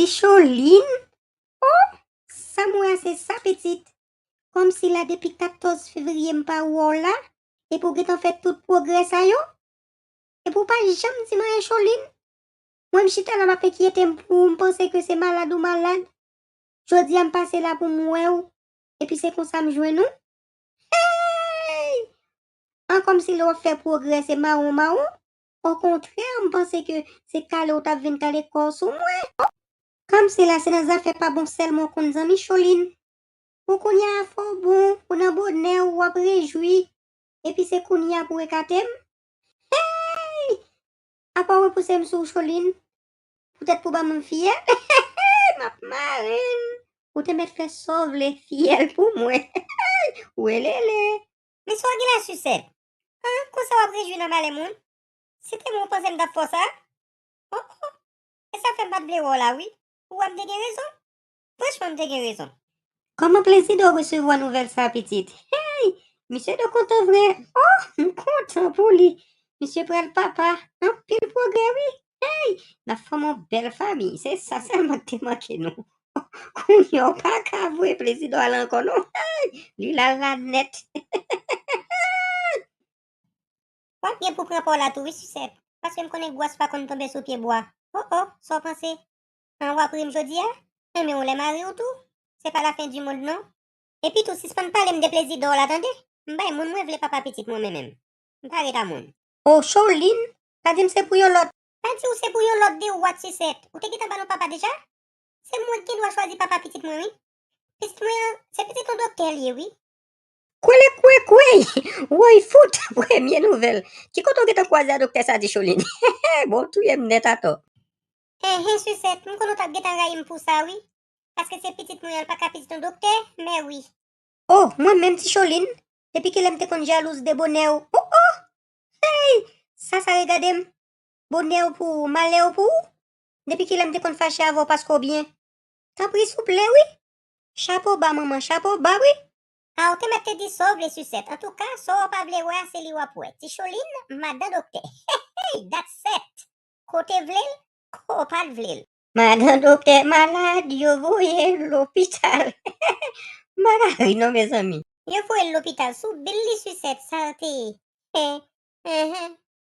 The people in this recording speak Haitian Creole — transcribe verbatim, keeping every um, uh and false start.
Ti Cholin? Oh, sa m wè a se sa pitit. Kòmsi la depi katòz fevriye m pa wè w la, epi w gentan fè tout pwogrè sa yo? Epi w pa janm di m anyen Cholin? Mwen m chita la m ap enkyete m pou ou, m panse ke se malad ou malad. Jodi a m pase la pou m wè w, epi se konsa m jwenn ou. Hey! An kòmsi lè w ap fè pwogrè se mawon mawon. Okontrè, m panse ke se kale w t ap vin kale kò w sou mwen. Kòmsi la se nan zafè pa bon sèlman w konn zanmi Cholin. Ou kounye a fò bon, ou nan bonè w, w ap rejwi. Epi se kounye a pou w ekate m? Hey! Apa w repouse m sou w Cholin? Poutèt pou ban m fyèl? M ap mare l. Ou te mèt fè sa w vle fyèl pou mwen. Welele. Men sa w gen la Sisèt? An, konsa w ap rejwi nan malè moun? Si te mwen w panse m t ap fè w sa? Oh, oh. E sa fè m pa t vle wè w la wi. Ou wè m te gen rezon? Franchman, m te gen rezon. Kòman Plezidò resevwa nouvèl sa pitit? Hey! Misye dwe kontan vre. Oh, m kontan pou li. Misye pral papa. Anpil pwogrè wi. Hey! N ap fòme yon bèl fanmi. Se sa sèlman k te manke nou. Kounye a w pa ka voye Plezidò ale ankò non. Hey! Li la la nèt. W ap gen pou pran pa w la tou wi Sisèt, paske m konnen gwas pa konn tonbe sou pye bwa. Oh oh, sa w panse? An, w ap ri m jodi a? Enben w lè mari w tou. Se pa lafen di mond non. Epi tou sispann pale m de Plezidò w la tande. M bay moun mwen vle papa pitit mwen men menm. M pa ret a moun. Oh Cholin, pa di m se pou yon lòt. Pa di w se pou yon lòt de what Sisèt? Ou te gentan ba nou papa deja? Se mwen ki gen dwa chwazi papa pitit mwen wi. Pitit mwen an, se pitit yon doktè l ye wi. Kwele kwe kwey! Woy fout! Premye nouvèl. Ki kote w gentan kwaze a doktè sa di Cholin? Bon, w touye m nèt atò. Enhen Sisèt, m konnen w t ap gentan rayi m pou sa wi. Paske se pitit mwen an, l pa ka pitit yon doktè, men wi. Oh, mwen menm ti Cholin, depi kilè m te konn jalouz de bonè w? Oh oh! Hey! Sa sa regade m? Bonè w pou ou, malè w pou ou? Depi kilè m te konn fache avè w paske w byen? Tanpri souple wi. Chapo ba manman, chapo ba wi. A w te mèt te di sa w vle Sisèt. Antouka, sa w pa vle wè a se li w ap wè. Ti Cholin, madan doktè. Hey, that's it. Kote vle l, ko pa t vle l. Madan doktè malad, yo voye l lopital. M pa ka ri non mezanmi. Yo voye l lopital sou bil li Sisèt, sa l te ye. Hen, enhen.